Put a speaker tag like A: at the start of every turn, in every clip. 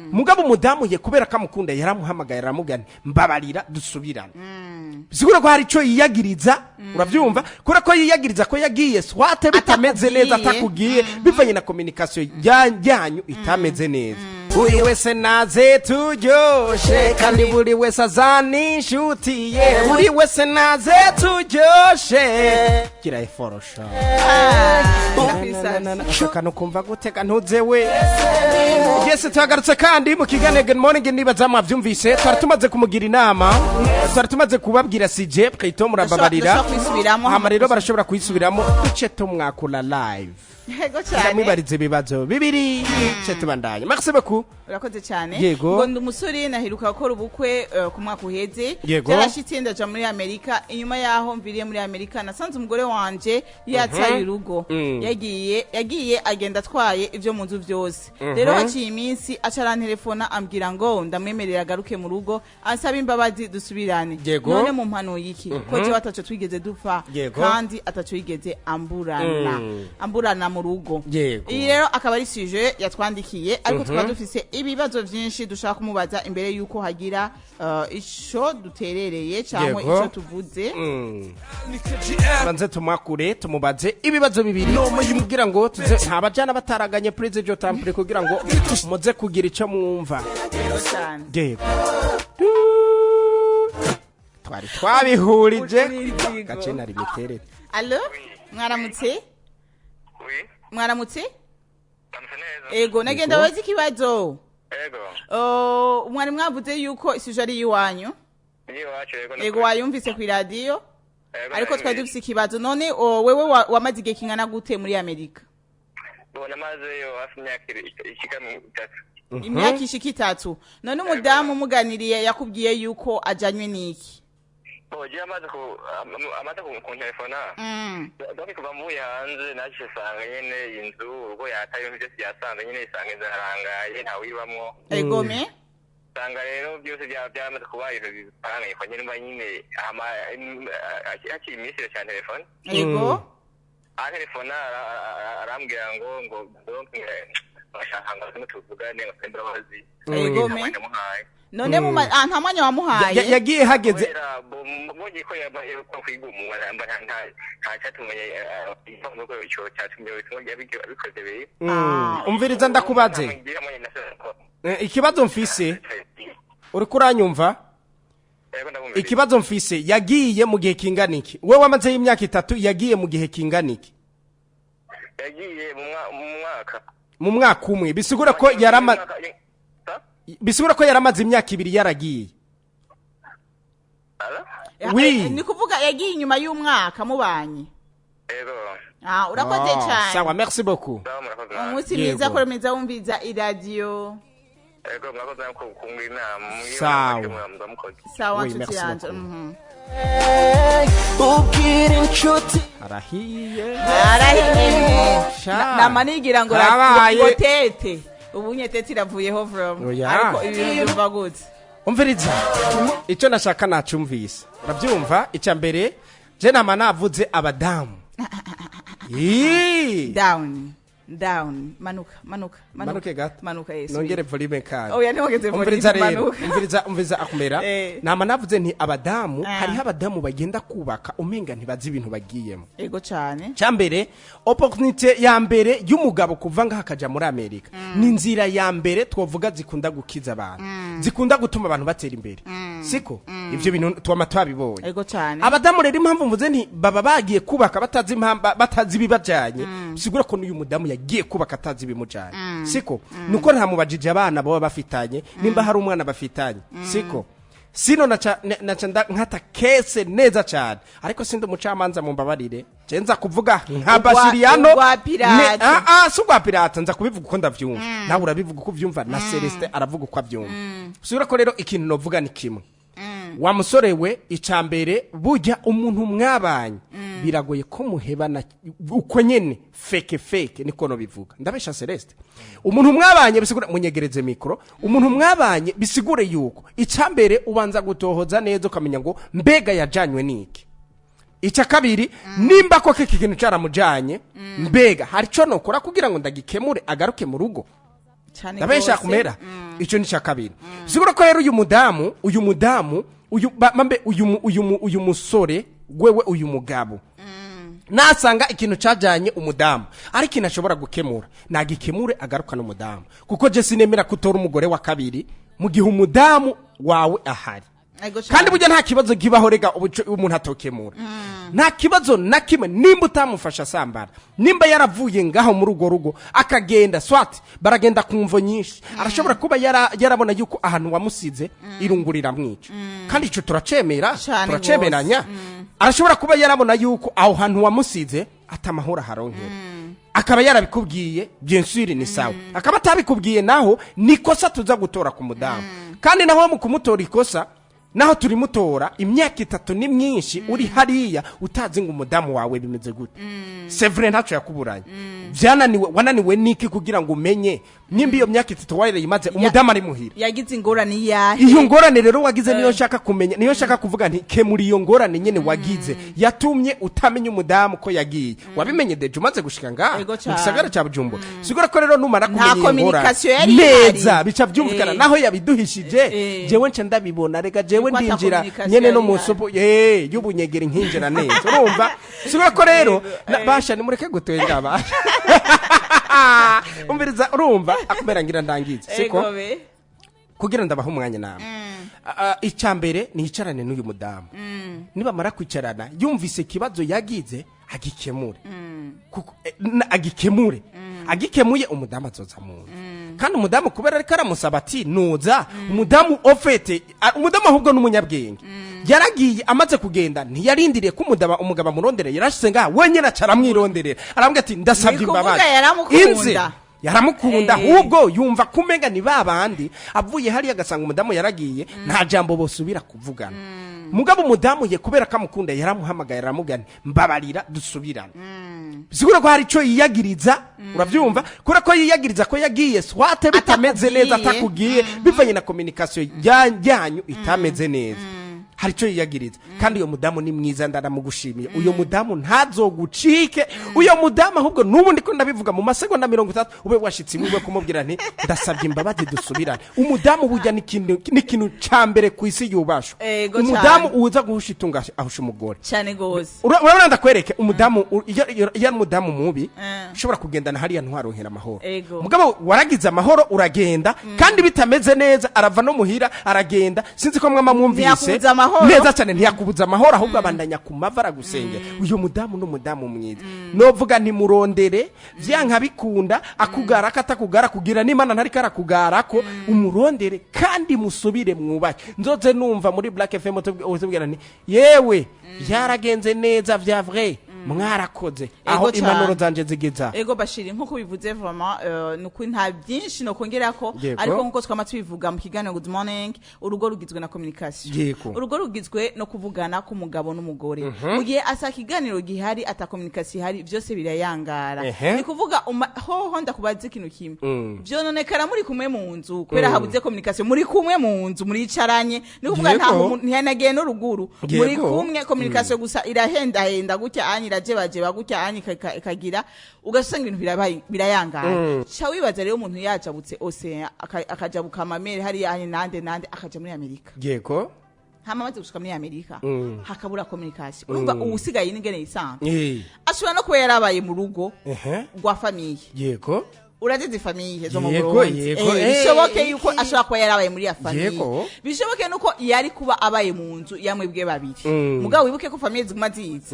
A: Mugabo umudamu ye, kubera ko amukunda, yaramuhamagaye, aramubwira nti: "Mbabarira dusubirane." Bisigura ko hari icyo yiyagiriza, urabyumva? Kubera ko yiyagiriza ko yagiye soit bitameze neza,
B: Atakubwiye.
A: atakubwiye, bivanye na communication yanyu itameze neza. Buri wese naze turyoshe, kandi buri wese azana inshuti ye. Buri wese naze turyoshe, gira eforosha akantu kumva gutega ntuze we. Yes, tuhagarutse kandi mu kiganiro Good Morning. Niba mwabyumvise, twari tumaze kumugira inama, twari tumaze kubabwira sujet Prito, murababarira.
B: Ndashobora kuyisubiramo.
A: Hama rero barashobora kuyisubiramo, duce tumwakura live.
B: Yego cyane.
A: Ndamwibariza ibibazo bibiri, duce tubandanye. Merci beaucoup.
B: Urakoze cyane.
A: Yego.
B: Ngo ndi umusore, naheruka gukora ubukwe ku mwaka uheze. Byarashitse ndaja muri Amerika. Inyuma yaho mviriye muri Amerika, nasanze umugore wanje yataye urugo. Yagiye agenda atwaye ibyo mu nzu byose. Rero haciye iminsi aca arantelefona, ambwira ngo ndamwemerera agaruke mu rugo, ansaba imbabazi dusubirane. None mu mpanuye iki, ko jewe ataco twigeze dupfa kandi ataco yigeze amburana amburana mu rugo? Iyi rero akaba ari sujet yatwandikiye, ariko tukaba dufise ibibazo vyinshi dushaka kumubaza imbere y'uko hagira ico duterereye cyangwa ico tuvuze.
A: Banze tumwakure, tumubaze ibibazo bibiri kugira ngo tuze ntabajana bataraganye. Prise jo tampure kugira ngo muze kugira ico mwumva.
B: Cyane.
A: Yego, twari twabihurije gace nari miterere.
B: Allo, mwaramutse?
C: Oui,
B: Mwaramutse?
C: ndamutse neza.
B: Ego, nagenda bazi ikibazo.
C: Ego.
B: Oh, mwari mwavuze yuko i sujet ari iwanyu.
C: Ni iwacu, yego.
B: Ego, wayumvise ku iradiyo?
C: Ego.
B: Ariko twari
C: Nayumvise.
B: dufise ikibazo. None wewe wamaze igihe kingana gute muri Amerika?
C: Bo, namazeyo hafi imyaka 2 ishika mu 3.
B: Imyaka ishika 3. None umudamu umuganiriye yakubwiye yuko ajanywe n'iki?
C: Bo, je amaze kuntelefona. Donc kuva mvuye hanze, naje sanga nyene inzu, urugo yataye, ibintu byose byasanze nyene, isanga inzu harangaye, ntawibamwo.
B: Egome.
C: Usanga rero byose byamaze kuba ibintu biparanganye kwa nyene, mba nyine hama hakiri iminsi ira cyane telefone. Antelefona arambwira ngo donc bashaka ngo tume tuvugane, ngo twe imbabazi. Ndamuhaye.
B: None mu nta mwanya wamuhaye?
A: Yagiye hageze.
C: Kubera mbonye ko yaba ko kwigumura, mba nta cyatumye nuko ico cyatumye abikoze biri.
A: Umviriza ndakubaze. Ikibazo mfise, uriko uranyumva?
C: Yego, ndabumvira.
A: Ikibazo mfise, yagiye mu gihe kingana iki? We wamazeyo imyaka 3, yagiye mu gihe kingana iki?
C: Yagiye mu mwaka.
A: Mu mwaka umwe, bisigura ko yarama bisigura ko yaramaze imyaka 2 yaragiye.
C: Allo?
A: Oui.
B: Ni kuvuga yagiye inyuma y'umwaka mubanye.
C: Yego.
B: Ah, urakoze
A: Oh,
B: cyane.
A: Sawa, merci beaucoup.
C: Sawa, murakoze.
B: Umunsi mwiza. Komeza wumviza iradiyo.
C: Yego, murakoze kungira inama.
A: Sawa.
C: Mukoze.
B: Sawa.
A: Oui,
B: Nshuti
A: merci
B: yanje.
A: beaucoup.
D: Ubwira inshuti.
A: Arahiye.
B: Arahiye.
A: Sha.
B: Nama nigira ngo
A: Kabaye.
B: ngo tete, ubu nye tete iravuyeho from.
A: Oya.
B: Ariko ibintu byumva gute?
A: Umviriza, icyo nashaka nacumvise, urabyumva? Icya mbere, je nama navuze abadamu. Ii.
B: Down, down, manuka, manuka.
A: Manuke gato.
B: Manuka, yesu.
A: Nongere volume kandi.
B: Oya, ntiwongeze volume.
A: Umviriza rero.
B: Manuka.
A: Umviriza, umviriza akumera. Nama navuze nti abadamu, hariho abadamu bagenda kubaka umenga ntibazi ibintu bagiyemo.
B: Ego cyane.
A: Cyambere, opportunité ya mbere y'umugabo kuva ngaha akaja muri Amerika ni inzira ya mbere twovuga zikunda gukiza abantu, zikunda gutuma abantu batera imbere, siko? Ivyo bintu twama twabibonye.
B: Ego cyane.
A: Abadamu rero, impamvu mvuze nti baba bagiye kubaka batazi impamvu, batazi ibibajanye, bisigura ko n'uyu mudamu yagiye kubaka atazi ibimujanye, siko? Nuko ntamubajije abana baba bafitanye, nimba hari umwana bafitanye, siko? Sino naca nkata kese neza cyane, ariko sindi umucamanza, mumbabarire. Je nza kuvuga nka Basiriyano.
B: Urwa pirate.
A: Ah ah, si urwa pirate, nza kubivuga uko ndavyumva, nawe urabivuga uko uvyumva, na Celestin aravuga uko avyumva. Sura ko rero ikintu novuga ni kimwe, wa musore we. Icya mbere, burya umuntu mwabanye biragoye ko muhebana uko nyene feke feke, niko no bivuga. Ndabesha, Celeste? Umuntu mwabanye bisigura, munyegereze micro, umuntu mwabanye bisigure yuko icya mbere ubanza gutohoza neza, ukamenya ngo mbega yajanywe niki. Icya kabiri, nimba koko iki kintu cyaramujanye, mbega hari icyo nokora kugira ngo ndagikemure agaruke mu rugo?
B: Cane
A: Ndabesha
B: gose.
A: kumera. Ico ni ca kabiri. Sigura ko rero uyu mudamu uyu mambe uyu musore, wewe uyu mugabo, nasanga ikintu cajanye umudamu ari ikintu ashobora gukemura, nagikemure, agarukana umudamu, kuko je sinemera kutora umugore wa kabiri mu gihe umudamu wawe ahari.
B: Ego cane.
A: Kandi burya nta kibazo kibaho rega umuntu atokemura, nta kibazo na kimwe. Nimba utamufasha asambara, nimba yaravuye ngaho muri urwo rugo akagenda, swati baragenda ku mvo nyinshi, arashobora kuba yarabona yuko ahantu wamusize irungu riramwica, kandi ico turacemera.
B: Cane.
A: Turacemeranya. Arashobora kuba yarabona yuko aho hantu wamusize atamahoro aharonkera, akaba yarabikubwiye, bien sûr ni sawa. Akaba atabikubwiye naho, ni kosa tuza gutora ku mudamu. Kandi naho mu kumutora ikosa, naho turimutora, imyaka 3 ni myinshi uri hariya utazi ngo umudamu wawe bimeze gute. C'est vrai, ntacyo yakuburanye, byananiwe, wananiwe niki kugira ngo umenye nimba iyo myaka 3 wayimaze umudamu ari muhira?
B: Yagize ingorane yahe?
A: Iyo ngorane rero wagize niyo nshaka kumenya, niyo nshaka kuvuga nti kemura iyo ngorane nyene wagize yatumye utamenya umudamu ko yagiye. Wabimenye déjà umaze gushika ngaha
B: Ego
A: mu
B: cane.
A: gisagara ca Bujumbura. Sigura ko rero numara
B: Nta
A: kumenya iyo ngorane
B: communication yari ihari.
A: neza, bica byumvikana. Naho yabiduhishije, jewe nce ndabibona rega, jewe
B: Yuko ata
A: ndinjira
B: communication
A: nyene no
B: yari
A: mu
B: ihari.
A: nsopo y'ubunyegeri nkinjira neza. Urumva, sigura ko rero basha nimureke gutwenga ba umviriza. Urumva akubera ngira ndangize, siko?
B: Ego be.
A: Kugira ndabaha umwanya namwe. Icya mbere, niyicarane n'uyu mudamu. Nibamara kwicarana, yumvise ikibazo yagize, agikemure. Kuko agikemure, agikemuye umudamu azoza mu nzu. Kandi umudamu kubera ariko aramusaba ati nuza, umudamu au fait umudamu ahubwo n'umunyabwenge, yaragiye. Amaze kugenda, ntiyarindiriye ko umugabo amurondera, yarashyize ngaha wenyine, aca aramwironderera, aramubwira ati ndasabye
B: Ni kuvuga
A: imbabazi.
B: yaramukunda.
A: Inze yaramukunda. Ahubwo yumva kumenga ni babandi avuye hariya agasanga umudamu yaragiye, nta jambo bosubira kuvugana. Mugabo umudamu ye, kubera ko amukunda, yaramuhamagaye, aramubwira nti mbabarira dusubirane. Bisigura ko hari icyo yiyagiriza. Urabyumva, kubera ko yiyagiriza ko yagiye swate bitameze neza,
B: Atakubwiye.
A: atakubwiye, bivanye na communication yanyu itameze neza, hari icyo yiyagiriza. Kandi uyo mudamu ni mwiza, ndanamugushimiye. Uyo mudamu ntazogucike. Uyo mudamu ahubwo n'ubu ndiko ndabivuga, mu masegonda 30 ube washitse iwiwe kumubwira nti ndasabye imbabazi dusubirane. Umudamu burya ni ikintu ca mbere ku isi yubashwe.
B: Ego
A: Umudamu
B: cane.
A: uza guhusha itunga ahusha umugore.
B: Cyane gose.
A: Urabona, ndakwereke umudamu iyo ari umudamu mubi, ushobora kugendana hariya ntwaronkera amahoro. Mugabo waragize amahoro, uragenda kandi bitameze neza, arava no muhira aragenda. Sinzi ko mwama mwumvise.
B: Ntiyakubuza amahoro.
A: Neza cyane, ntiyakubuza amahoro, ahubwo abandanya ku mavi aragusengera. Uyu mudamu n'umudamu mwiza, novuga ntimurondere vyanka bikunda, akugara ko atakugara kugira n'Imana ntariko arakugara ko umurondere, kandi musubire mwubake. Nzoze numva muri Black FM utubwira nti yewe byaragenze neza, vya vrai, mwarakoze aho.
B: Ego
A: Impanuro
B: cane.
A: zanje zigeza.
B: Ego Bashiri, nkuko bivuze, vraiment nukuri nta byinshi nokongera ko. Ariko nkuko twama tubivuga mu kiganiro Good Morning, urugo rugizwe na communication. Urugo rugizwe no kuvugana k'umugabo n'umugore. Mu gihe asa kiganiro gihari, ata communication ihari, byose birayangara. Ni kuvuga hoho ndakubaza ikintu kimwe: vyononekara muri kumwe mu nzu kubera habuze communication. Muri kumwe mu nzu, muricaranye, ni kuvuga nta ntiyanagiye n'uruguru, muri kumwe, communication gusa irahendahenda gutya anyi, irajebajeba gutya anyi, ikagira ugasanga ibintu birabaye birayangara. Ca wibaza rero umuntu yajabutse ocean, akajabuka amamere hariya anyi, nande nande, akaja muri Amerika, hama amaze gushika muri Amerika hakabura communication, urumva uwusigaye n'ingene yisanzwe? Ashobora no kuba yarabaye mu rugo rwa famille. Urazizi famille zo mu Burundi. Bishoboke yuko ashobora kuba yarabaye muri ya famille. Bishoboke nuko yari kuba abaye mu nzu yamwebwe babiri. Mugabo wibuke ko famille ziguma ziza.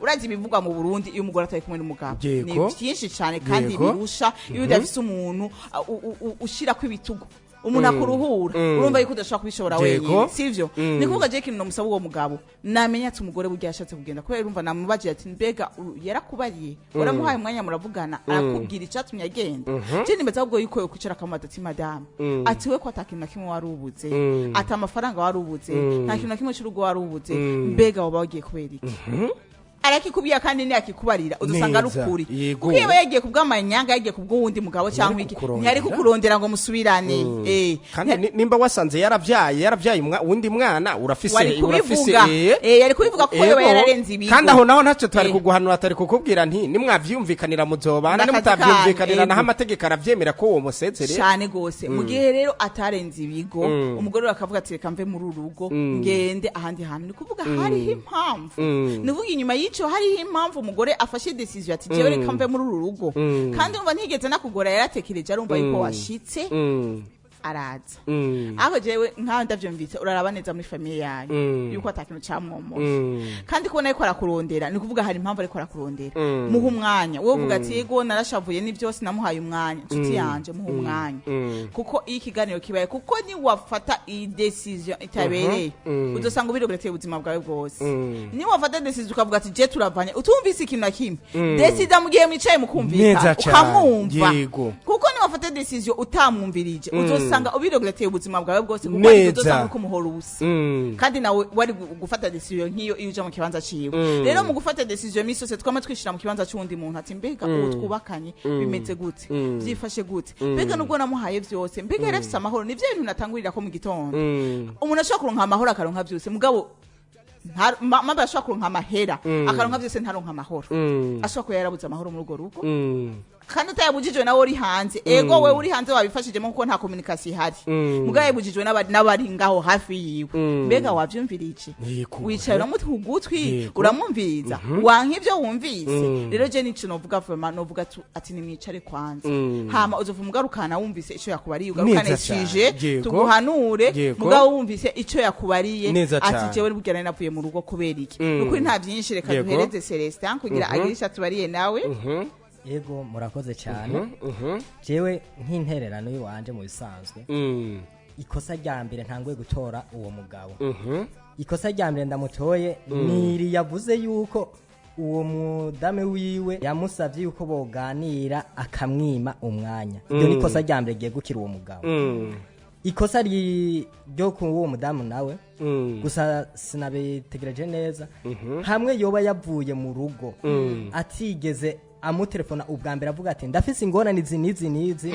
B: Urazi ibivugwa mu Burundi iyo umugore atari kumwe n'umugabo. Ni byinshi cyane kandi birusha iyo udafise umuntu ushirako ibitugu, umuntu akuruhura. Urumva yuko udashobora kubishobora wenyine, sivyo? Ni kuvuga je ikintu nomusaba uwo mugabo, namenya ati umugore burya yashatse kugenda kubera, urumva namubajije ati mbega yarakubariye, waramuhaye umwanya muravugana, arakubwira icatumye agenda? Je nimbaza ahubwo yuko yokwicara akamubaza ati madamu, ati we ko ata kintu na kimwe wari ubuze, ati amafaranga wari ubuze, nta kintu na kimwe c'urugo wari ubuze, mbega woba wagiye kubera iki? Arakikubwira kandi ntiyakikubarira, udusanga ari ukuri. Kuko iyo yagiye kubw'amanyanga, yagiye kubw'uwundi mugabo cyangwa iki, ntiyari kukurondera ngo musubirane.
A: Kandi nimba wasanze yarabyaye uwundi mwana, urafise
B: yari kubivuga kuko yoba yararenze ibigo.
A: Kandi aho naho ntacyo twari kuguhanura, atari kukubwira nti nimwavyumvikanira muzobana, nimutavyumvikanira naho amategeko aravyemera ko uwo musezere
B: cyane gose. Mu gihe rero atarenze ibigo, umugore akavuga ati reka mve muri urugo ngende ahandi hantu, ni kuvuga hariho impamvu. Ni kuvuga inyuma y'ico hariho impamvu umugore afashe decision ati jewe reka mve muri uru rugo. Kandi umva ntigeze nakugora, yaratekereje arumva yuko washitse araza. Aho jewe nkaho ndavyumvise, uraraba neza muri famille yanyu yuko atakintu camwomoye. Kandi kubona yuko arakurondera, ni kuvuga hari impamvu ariko arakurondera. Muha umwanya. Wowe uvuga ati yego narashavuye ni byose, namuhaye umwanya. Inshuti yanje, muha umwanya. Kuko iyo ikiganiro kibaye, kuko ni wafata iyi decision itabereye, uzosanga ubiregreteye ubuzima bwawe bwose. Ni wafata decision ukavuga ati je turavanye, utumvise ikintu na kimwe. Decida mu gihe mwicaye mukumvika, ukamwumva. Kuko ni wafata decision utamwumvirije, uzosanga ubiregreteye ubuzima bwawe bwose, kuko uzosanga uko muhora ubusa. Kandi nawe wari gufata decision nk'iyo iyo uja mu kibanza ciwe. Rero mu gufata decision misi yose twama twishira mu kibanza c'uwundi muntu, ati mbega ubu twubakanye bimeze gute, byifashe gute, mbega nubwo namuhaye vyose, mbega yarafise amahoro. Nivyo bintu natangurira ko mu gitondo. Umuntu ashobora kuronka amahoro akaronka vyose, mugabo mama ashobora kuronka amahera akaronka vyose ntaronka amahoro. Ashobora kuba yarabuze amahoro muri urwo rugo. Kandi utayabujijwe nawe uri hanze, ego wewe uri hanze wabifashijemo kuko nta communication ihari, mugabo yabujijwe n'abari ngaho hafi yiwe. Mbega wavyumvirije, wicara uramutwe ugutwi uramwumviriza, wanka ivyo wumvise. Rero je nico novuga vraiment, novuga ati nimwicare kwanza, hama uzova umugarukana wumvise ico yakubariye, ugarukane sije tuguhanure, mugabo wumvise ico yakubariye ati jewe bugera navuye mu rugo kubera iki. Nukuri nta byinshi, reka duhereze Celestin kugira agirisha tubariye nawe.
D: Yego, murakoze cyane. Jewe nk'intererano yiwanje mu bisanzwe, ikosa rya mbere ntanguye gutora uwo mugabo. Ikosa rya mbere ndamutoye niri yavuze yuko uwo mudame wiwe yamusavye yuko boganira akamwima umwanya. Iryo ni ikosa rya mbere giye gukira uwo mugabo. Ikosa ryo ku uwo mudamu nawe gusa sinabitegereje neza, hamwe yoba yavuye mu rugo atigeze amutelefona ubwa mbere avuga ati ndafise ingorane izi n'izi n'izi,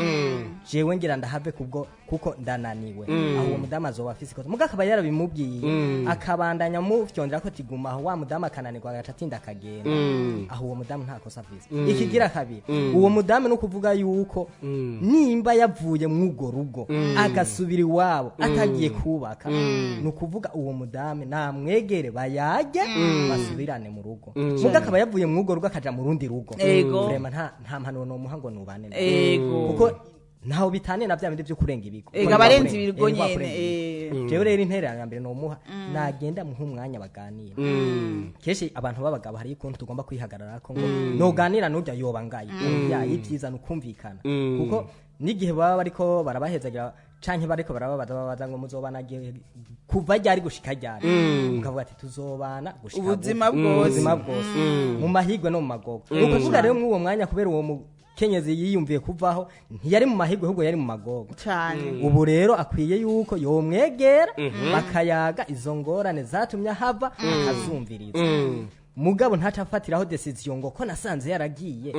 D: jewe ngira ndahave kubwo kuko ndananiwe. Aho uwo mudamu azoba afise ikosa, muga akaba yarabimubwiye akabandanya mufyondera ko tiguma aho, wa mudamu akananirwa agaca atinda akagenda. Aho uwo mudamu nta kosa afise. Ikigira kabiri, uwo mudamu no kuvuga yuko nimba yavuye mw'urwo rugo agasubira iwabo atagiye kubaka, ni ukuvuga uwo mudamu namwegere bayage basubirane mu rugo. Muga akaba yavuye mw'urwo rugo akaja mu rundi rugo, vraiment nta mpanuro nomuha ngo nubane, kuko ntaho bitane na bya bindi byo kurenga ibigo.
B: Ega barenze ibigo nyene.
D: Jewe rero intererano ya mbere nomuha, nagenda muha umwanya baganira. Kenshi abantu b'abagabo hari ikuntu tugomba kwihagarara ko ngo noganira nurya yoba ngaye. Ya ibyiza nukumvikana, kuko n'igihe baba bariko barabahezagira canke bariko barababaza ngo muzobana kuva ryari gushika ryari, mukavuga ati tuzobana gushika
B: ubuzima bwose,
D: mu mahigwe no mu magogo. Nukuvuga rero mw'uwo mwanya kubera uwo mukenyezi yiyumviye kuvaho, ntiyari mu mahigwe ahubwo yari mu magogo
B: cyane.
D: Ubu rero akwiye yuko yomwegera bakayaga izo ngorane zatumye ahava akazumviriza. Mugabo ntacafatiraho decision ngo ko nasanze yaragiye,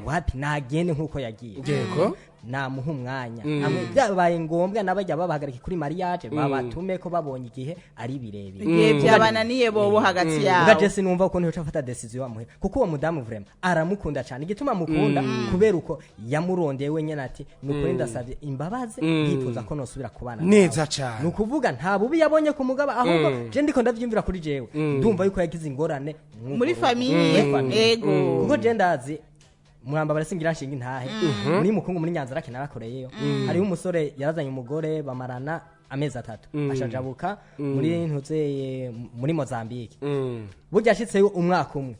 D: wapi nagende nkuko yagiye.
A: Yego,
D: namuha umwanya. Amwe byabaye ngombwa nabajya babahagarika kuri mariage babatume ko babonye igihe ari birebire.
B: Igihe byabananiye bobo hagati yabo.
D: Muga Jesse numva ukuntu yoca afata decision amuhe, kuko uwo mudamu vraiment aramukunda cyane. Igituma mukunda kubera uko yamurondeye wenyene ati nukuri ndasavye imbabazi, yifuza ko nosubira kubana
A: neza cyane.
D: Nukuvuga nta bubi yabonye ku mugaba, ahubwo je ndiko ndavyimvira kuri jewe, ndumva yuko yagize ingorane
B: muri famille. Ego,
D: kuko je ndazi muramba barasingira nshinga intahe muri mukungu muri Nyanza rake narakoreyeyo. Hariho umusore yarazanye umugore bamarana amezi 3 ashajabuka muri ntuzeye muri Mozambique. Burya ashitseyo umwaka umwe,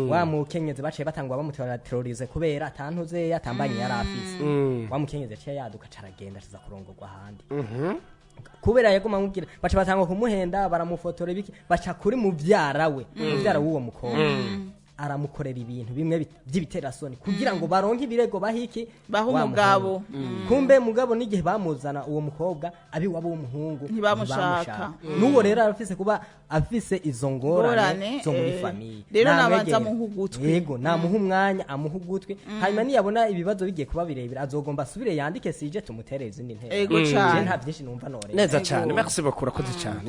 D: wa mukenyezi baciye batangwa bamutora terrorize kubera atantuze yatambanye yarafise. Wa mukenyezi yaciye yaduka caragenda ashiza kurongorwa ahandi. Kubera yaguma mubwira baca batangwa kumuhenda baramufotora ibiki, baca kuri muvyara we, muvyara w'uwo mukobwa. Aramukorera ibintu bimwe by'ibiterasoni kugira ngo baronke ibirego bahiki
B: Baha
D: wa
B: umugabo.
D: muhungu. Kumbe mugabo n'igihe bamuzana uwo mukobwa, abiwabo w'umuhungu
B: Ntibamushaka.
D: N'uwo rero arafise kuba afise izo ngorane
B: Ngorane,
D: zo muri famille.
B: Rero
D: Namwegere.
B: nabanza amuhe ugutwi.
D: Yego, namuha umwanya, amuha ugutwi, hanyuma niyabona ibibazo bigiye kuba birebire, azogomba asubire yandike sije, tumutere izindi ntebe.
B: Ego
D: Je
B: cane.
D: nta byinshi numva nore.
A: Neza cyane, merci beaucoup, urakoze cyane.